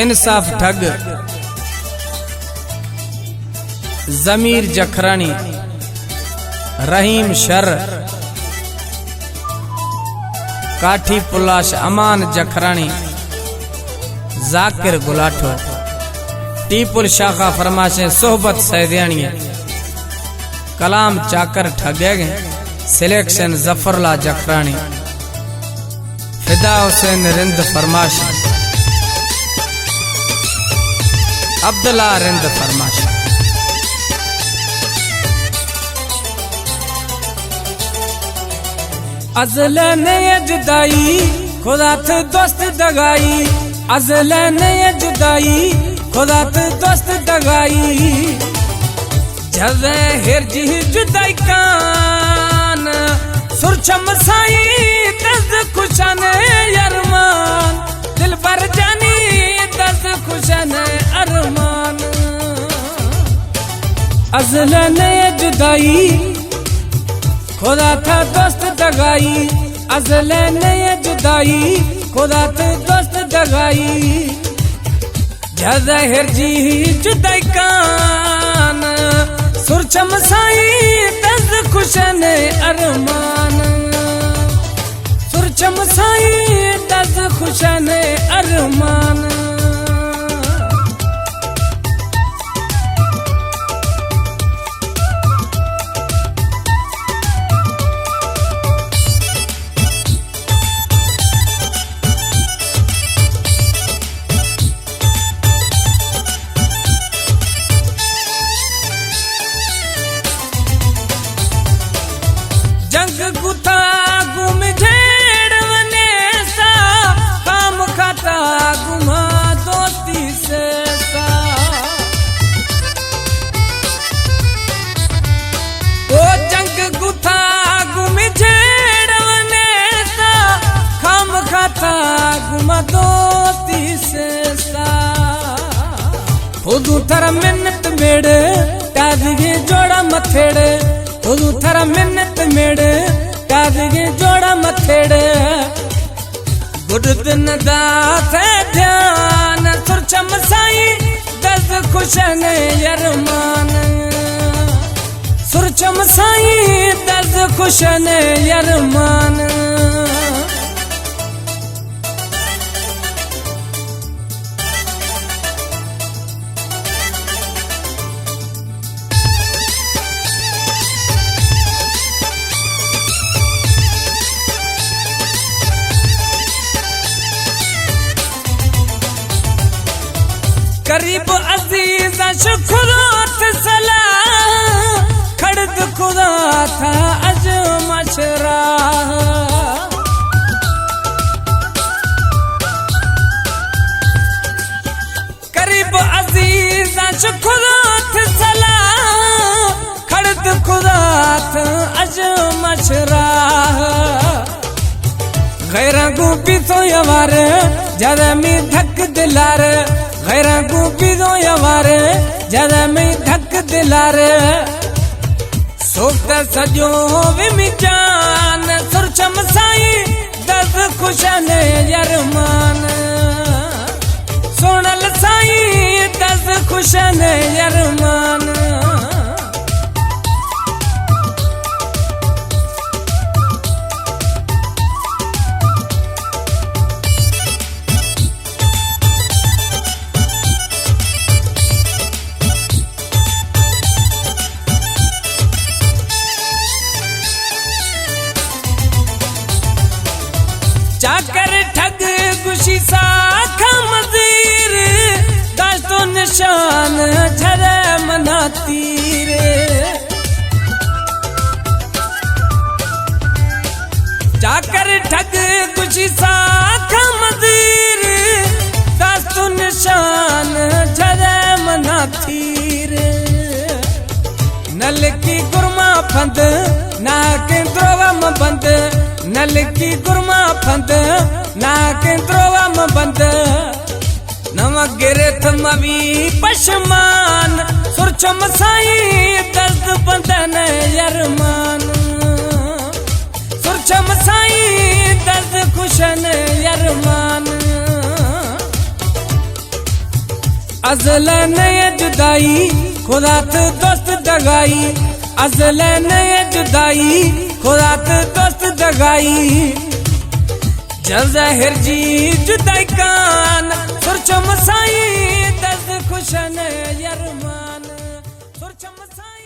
انصاف ٹھگ، ضمیر جکھرانی، رحیم شر، کاٹھی پلاش، امان جکھرانی، ذاکر گلاٹھو، ٹیپل شاخہ فرماشیں، صحبت سیدیانی، کلام چاکر ٹھگے گئے، سلیکشن ظفر اللہ جکھرانی۔ فدا حسین رند فرماش، عبداللہ رند فرماش۔ ازل نئے جدائی، خدا تے دوست دگائی۔ ازل نئے جدائی، خدا تے دوست دگائی۔ جزے ہر جی جدائی کان، سرچم سائی دز خوشن ارمان، دلبر جانی دز خوشن ارمان۔ ازل نئے جدائی، خدا تا دوست دگائی۔ ازل نئے جدائی، خدا تا دوست دگائی۔ جزہر جی جدائی کان، سرچم سائی دز خوشن ارمان۔ سرچم سائی دز خوشن ارمان۔ جنگ گتا گم جھیڑ ونے سا، خام خطا گما دوستی سے سا۔ او جنگ گتا گم جھیڑ ونے سا، خام خطا گما دوستی سے سا۔ خودو تھر منت میڑ، ٹاگی جوڑا متھیڑ۔ خودو تھر منت میڑ، ٹاگی جوڑا متھیڑ۔ گڈ دن دات دھیان، سرچم سائی دز خوشن ارمان۔ سرچم سائی دز خوشن ارمان۔ قریب عزیز شکرات سلام، کھڑد خدا تھا اج مشرا۔ قریب عزیز شکرات سلام، کھڑد خدا تھا اج مشرا۔ غیراں گوں بیتو یوار، جدہ می دھک دلار۔ غیراں گوں بیتو یوار، جدہ می دھک دلار۔ سوکتا سجو وی می جان، سرچم سائی دز خوشن ارمان۔ سونل سائی دز خوشن ارمان۔ چاکر ٹھگ گشی ساکھا مزیر، داشتو نشان جھرے منا تیر۔ چاکر ٹھگ گشی ساکھا مزیر، داشتو نشان جھرے منا تیر۔ نلکی گرما پھند، ناکیں دروغ مہ بند۔ نلکی گرما پھند، ناکیں دروغ مہ بند۔ نہ گرت مہ بی پشمان، سرچم سائی دزبندن ارمان۔ سرچم سائی دز خوشن ارمان۔ ازل نئے جدائی، خدا ات دوست دگائی۔ ازل نئے جدائی، خدا ات دوست دگائی۔ جل ظاہر جی جدائی کان، سرچم سائی دست خوشن یرمان۔ سرچم سائی